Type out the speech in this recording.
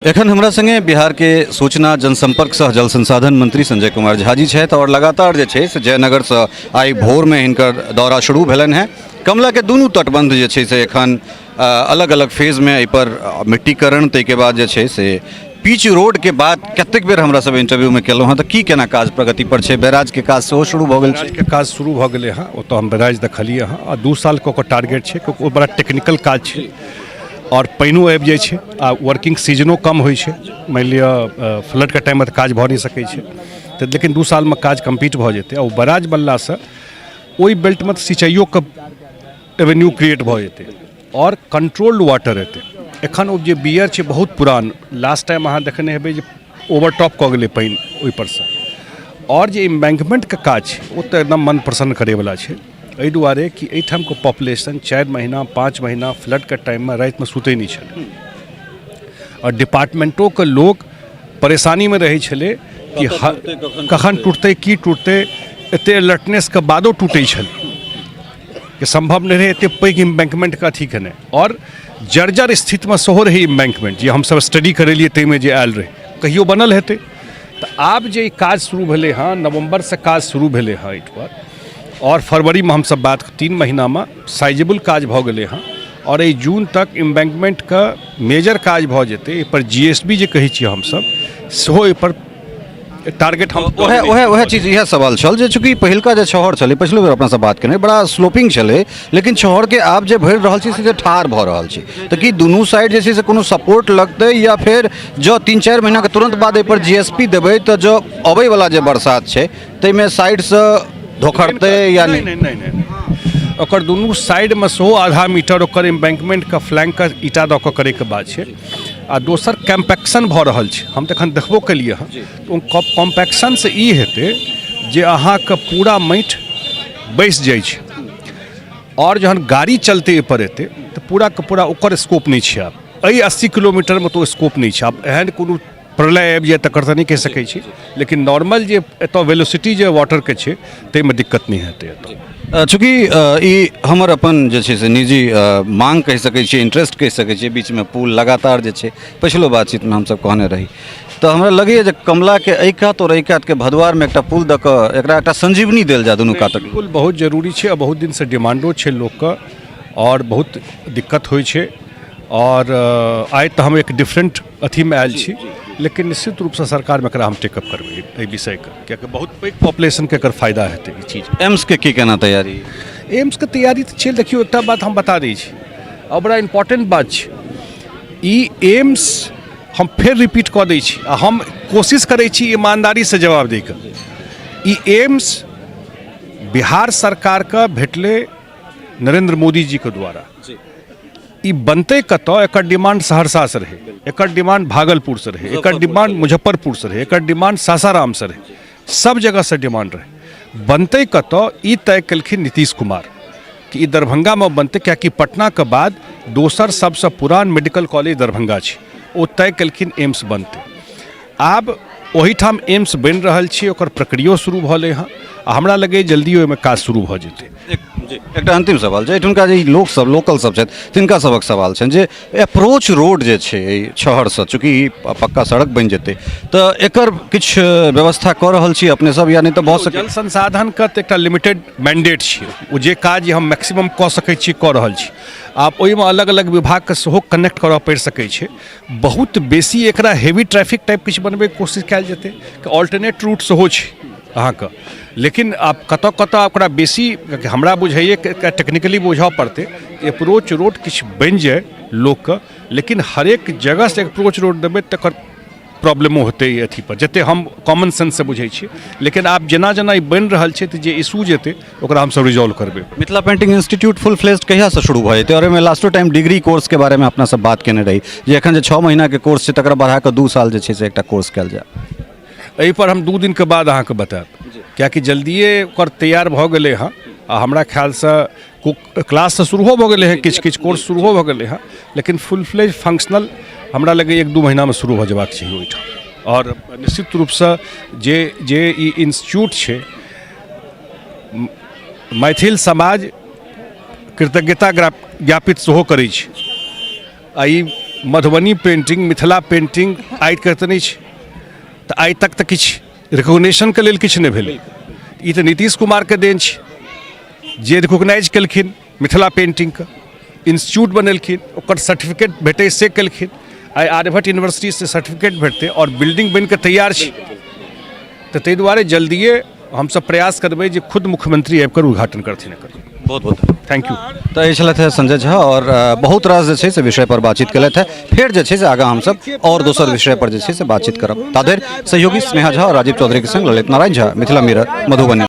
एखन हमरा संगे बिहार के सूचना जनसंपर्क सह जल संसाधन मंत्री संजय कुमार झा जी छथि और लगातार जे छै से जयनगर से आइ भोर में हिनकर दौरा शुरू भेलनि हेँ। कमला के दुनू तटबंध जे छै से एखन अलग अलग फेज में एहि पर मिट्टीकरण, ताहिके बाद जे छै से पीच रोड के बाद कतेक बेर हमरा सब इंटरव्यू में केलहुँ हँ, तऽ की केना काज प्रगति पर छै? बैराज के काज सेहो शुरू भऽ गेल छै। बैराज के काज शुरू भऽ गेलै हँ, ओतऽ हम बैराज देखलियै हँ आ 2 सालके ओकर टारगेट छै, क्योंकि ओ बड़ा टेक्निकल काज छै और पानिओ आबि जाइ छै आ वर्किंग सीजनो कम होइ छै। मानि लिअ फ्लडके टाइममे तऽ काज भऽ नहि सकै छै, तऽ लेकिन 2 सालमे काज कम्प्लीट भऽ जेतै। आ ओ बैराज बनलासँ ओहि बेल्टमे तऽ सिंचाइयोके एवेन्यू क्रिएट भऽ जेतै और कंट्रोल्ड वाटर एतै। एखन ओ जे बियर छै बहुत पुरान, लास्ट टाइम अहाँ देखने हेबै जे ओवरटॉप कऽ गेलै पानि ओहिपरसँ। आओर जे इम्बैंकमेन्टके काज छै ओ तऽ एकदम मन प्रसन्न करैवला छै, एहि दुआरे कि एहिठामके पॉपुलेशन 4 महीना 5 महीना फ्लडके टाइममे रातिमे सुतै नहि छलै आओर डिपार्टमेन्टोके लोक परेशानीमे रहै छलै कि कखन टूटतै की टूटतै। एते अलर्टनेसके बादो टूटै छलै कि सम्भव नहि रहै एते पैघ इम्बैंकमेन्टके अथी केनाइ। आओर जर्जर स्थितिमे सेहो रहै इम्बैंकमेन्ट, जे हमसब स्टडी करेलियै ताहिमे जे आयल रहै, कहियो बनल हेतै। तऽ आब जे ई काज शुरू भेलै हँ, नवम्बरसँ काज शुरू भेलै हँ एहिपर, आओर फरवरीमे हमसब बात 3 महीनामे साइजेबल काज भऽ गेलै हँ आओर एहि जून तक इम्बैंकमेन्टके मेजर काज भऽ जेतै। एहिपर जी एस बी जे कहै छियै हमसब, सेहो एहिपर टारगेट हम ओहे ओहे ओहे चीज इएह सवाल छल जे चूँकि पहिलका जे छहर छलै, पछिलो बेर अपना सब बात केने, बड़ा स्लोपिंग छलै, लेकिन छहरके आब जे भरि रहल छै से जे ठाढ़ भऽ रहल छै, तऽ की दुनू साइड जे छै से कोनो सपोर्ट लगतै या फेर जँ 3-4 महीनाके तुरन्त बाद एहिपर जी एस पी देबै तऽ जँ अबैवला जे बरसात छै ताहिमे साइडसँ धोखड़तै या नहि? नहि नहि नहि, ओकर दुनू साइडमे सेहो आधा मीटर ओकर एम्बैंकमेंटके फ्लैंकके ईटा दऽ कऽ करैके बात छै। आ दोसर कम्पैक्शन भऽ रहल छै, हम तऽ एखन देखबो केलियै हँ। ओ कम्पैक्शनसँ ई हेतै जे अहाँके पूरा माटि बैसि जाइ छै आओर जहन गाड़ी चलतै एहिपर एतै तऽ पूराके पूरा ओकर स्कोप नहि छै। आब एहि 80 किलोमीटरमे तऽ ओ स्कोप नहि छै। आब एहन कोनो प्रलय आबि जाय तकर तऽ नहि कहि सकै छी, लेकिन नॉर्मल जे एतऽ वेलोसिटी जे वाटरके छै ताहिमे दिक्कत नहि हेतै एतऽ। चूँकि ई हमर अपन जे छै से निजी मांग कहि सकै छियै, इंटरेस्ट कहि सकै छियै, बीचमे पुल लगातार जे छै पछिलो बातचीतमे हमसब कहने रही, तऽ हमरा लगैए जे कमलाके एहि कात आओर एहि कातके भदवारमे एकटा पुल दऽ कऽ एकरा एकटा संजीवनी देल जाय दुनू कातक। पुल बहुत जरूरी छै आ बहुत दिनसँ डिमांडो छै लोकके आओर बहुत दिक्कत होइ छै। आओर आइ तऽ हम एक डिफरेंट अथीमे आयल छी, लेकिन निश्चित रूपसँ सरकारमे एकरा हम टेकअप करबै एहि विषयके, कियाकि बहुत पैघ पॉपुलेशनके एकर फायदा हेतै ई चीज। एम्सके की केना तैयारी? एम्सके तैयारी तऽ छै। देखियौ, एकटा बात हम बता दै छी आ बड़ा इम्पोर्टेंट बात छै ई एम्स, हम फेर रिपीट कऽ दै छी आ हम कोशिश करै छी ईमानदारीसँ जवाब दैके। ई एम्स बिहार सरकारके भेटलै नरेंद्र मोदी जीके द्वारा। ई बनतै कतऽ? एकर डिमांड सहरसासँ रहै, एकर डिमांड भागलपुरसँ रहै, एकर डिमांड मुजफ्फरपुरसँ रहै, एकर डिमांड सासारामसँ रहै, सब जगहसँ डिमांड रहै। बनतै कतऽ ई तय केलखिन नीतीश कुमार कि ई दरभंगामे बनतै, कियाकि पटनाके बाद दोसर सबसँ पुरान मेडिकल कॉलेज दरभंगा छै। ओ तय केलखिन एम्स बनतै। आब ओहिठाम एम्स बनि रहल छै, ओकर प्रक्रियो शुरू भऽ गेलै हँ आ हमरा लगैए जल्दी ओहिमे काज शुरू भऽ जेतै। एकटा अंतिम सवाल जे एहिठुनका जे लोक सब लोकल सब छथि तिनका सबक सवाल छनि जे अप्रोच रोड जे छै एहि शहरसँ, चूँकि ई पक्का सड़क बनि जेतै तऽ एकर किछु व्यवस्था कऽ रहल छी अपने सब या नहि? तऽ भऽ सकै जल संसाधनके तऽ एकटा लिमिटेड मैंडेट छै, ओ जे काज हम मैक्सिमम कऽ सकै छी कऽ रहल छी। आब ओहिमे अलग अलग विभागके सेहो कनेक्ट करऽ पड़ि सकै छै। बहुत बेसी एकरा हेवी ट्रैफिक टाइप किछु बनबैके कोशिश कयल जेतै कि ऑल्टरनेट रूट सेहो छै अहाँके, लेकिन आब कतऽ कतऽ ओकरा बेसी हमरा बुझाइए टेक्निकली बुझऽ पड़तै। अप्रोच रोड किछु बनि जाय लोकके, लेकिन हरेक जगहसँ अप्रोच रोड देबै तकर प्रॉब्लमो हेतै अथी पर, जते हम कॉमन सेंससँ बुझै छियै। लेकिन आब जेना जेना ई बनि रहल छै तऽ जे इशूज एतै ओकरा हमसब रिजॉल्व करबै। Mithila painting institute full fledged कहियासँ शुरू भऽ जेतै? आओर एहिमे लास्टो टाइम डिग्री कोर्सके बारेमे अपना सब बात केने रही जे एखन जे 6 महीनाके कोर्स छै तकरा बढ़ा कऽ 2 साल जे छै से एकटा कोर्स कयल जाय। एहिपर हम 2 दिनके बाद अहाँके बतायब, कियाकि जल्दिए ओकर तैयार भऽ गेलै हँ आ हमरा ख्यालसँ क्लास तऽ शुरूओ भऽ गेलै हँ, किछु किछु कोर्स शुरूओ भऽ गेलै हँ, लेकिन फुल फ्लेज फंक्शनल हमरा लगैए 1-2 महीनामे शुरू भऽ जेबाक चाही ओहिठाम। आओर निश्चित रूपसँ जे जे ई इंस्टीट्यूट छै, मैथिल समाज कृतज्ञता ज्ञापित सेहो करै छै आ ई मधुबनी पेंटिंग, मिथिला पेंटिंग आइ तक तऽ नहि छै, तऽ आइ तक तऽ किछु रिकोगनेशनके लेल किछु नहि भेलै। ई तऽ नीतीश कुमारके देन छै जे रिकोगनाइज केलखिन मिथिला पेंटिंगके, इंस्टीट्यूट बनेलखिन, ओकर सर्टिफिकेट भेटै से केलखिन। आइ आर्यभट्ट यूनिवर्सिटीसँ सर्टिफिकेट भेटतै आओर बिल्डिंग बनि कऽ तैयार छै। तऽ ताहि दुआरे जल्दिए हमसब प्रयास करबै जे खुद मुख्यमंत्री आबि कऽ उद्घाटन करथिन एकर। बहुत बहुत thank you. तऽ ई छलथि हे संजय झा आओर बहुत रास जे छै से विषय पर बातचीत केलथि हे। फेर जे छै से आगाँ हमसब आओर दोसर विषय पर जे छै से बातचीत करब। ताधरि सहयोगी स्नेहा झा और राजीव चौधरी के संग ललित नारायण झा, मिथिला मिरर, मधुबनी।